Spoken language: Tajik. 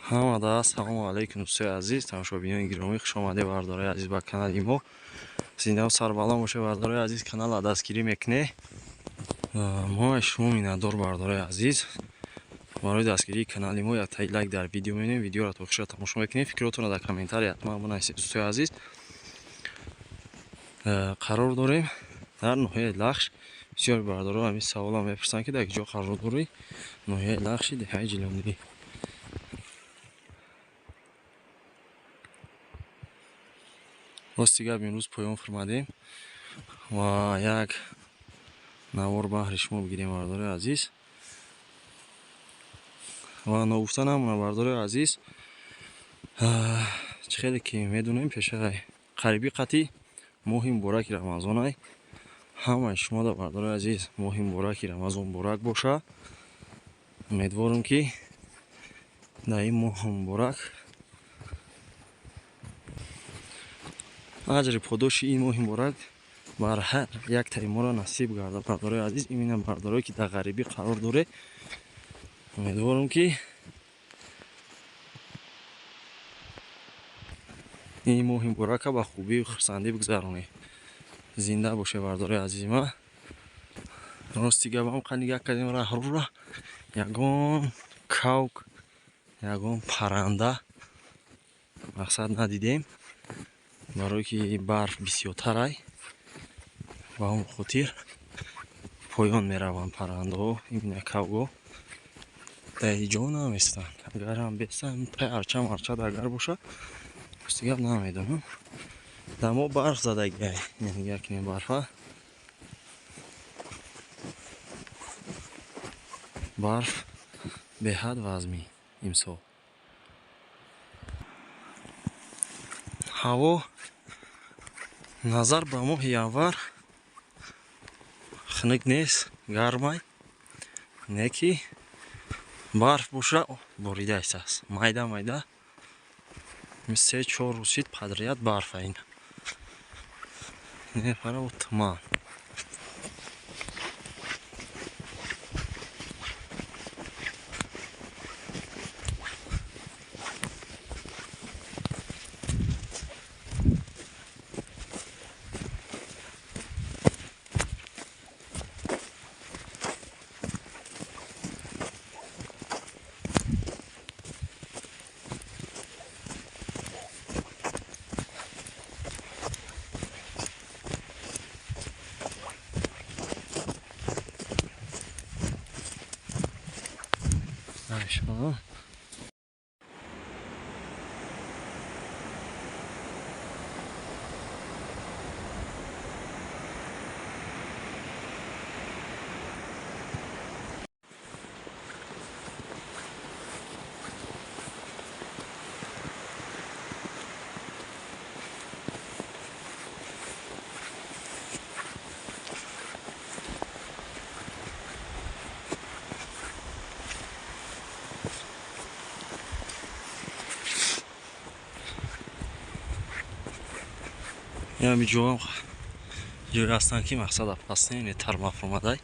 Ҳамада ассалому алайкум, дӯстои азиз, тамошобинони гиромӣ, хуш омадед, бардораи азиз, ба канали мо. Зиндаву сарбаланд бошед, бардораи азиз, каналро дастгирӣ мекунед. Мо аз шумо миннатдор, бардораи азиз. Барои дастгирии канали мо як таи лайк дар видео мемонем, видеоро то охирша тамошо мекунем, фикротонро дар комментария ҳатман бинависед, дӯстои азиз. Қарор дорем дар ноҳияи Лахш. Бисёри бардорон ҳамин саволам мепурсанд, ки дар куҷо қарор дорӣ? Ноҳияи Лахши, деҳаи Ҷилондӣ. Рости гап, имрӯз поён фурмадем ва як навор баҳри шумо бигирем, бардори азиз. Ва ногуфта намонад, бардори азиз, чӣ хеле ки медонем, пешаи қариби қатъи моҳи мубораки Рамазонай. Ҳамаи шумода, бардори азиз, моҳи мубораки Рамазон муборак боша. Умедворам, ки дар ин моҳи муборак аҷри подоши ин моҳи муборак бар ҳар яктаи моро насиб гардад, бардорои азиз. Именно бардорое ки дар ғарибӣ қарор доред, умедворам, ки ин моҳи муборака ба хубию хурсандӣ бигзаронед. Зинда бошед, бардорои азизи ман. Рости гапам, қа нигаҳ кардем раҳрӯра, ягон кавк, ягон парранда мақсад надидем, барое ки барф бисёртарай, ба он хотир поён мераванд паррандаҳо. Именно кавго дар ҷо наместанд, агарам бестанд, пай арча марчад агар боша, рости гап, намедонам. Дар мо барф задагиай, нигаҳ кунем барфа. Барф беҳад вазмин имсол. Ҳаво назар ба моҳи январ хунук нест, гармай, не ки барф боша борида истааст майда майда. 3-4 рӯз шид, подряд барфа. Ин нефара туман. Maşallah. Ҳами ҷоам ҷое ҳастанд, ки мақсад опасный, тарма фурмадай.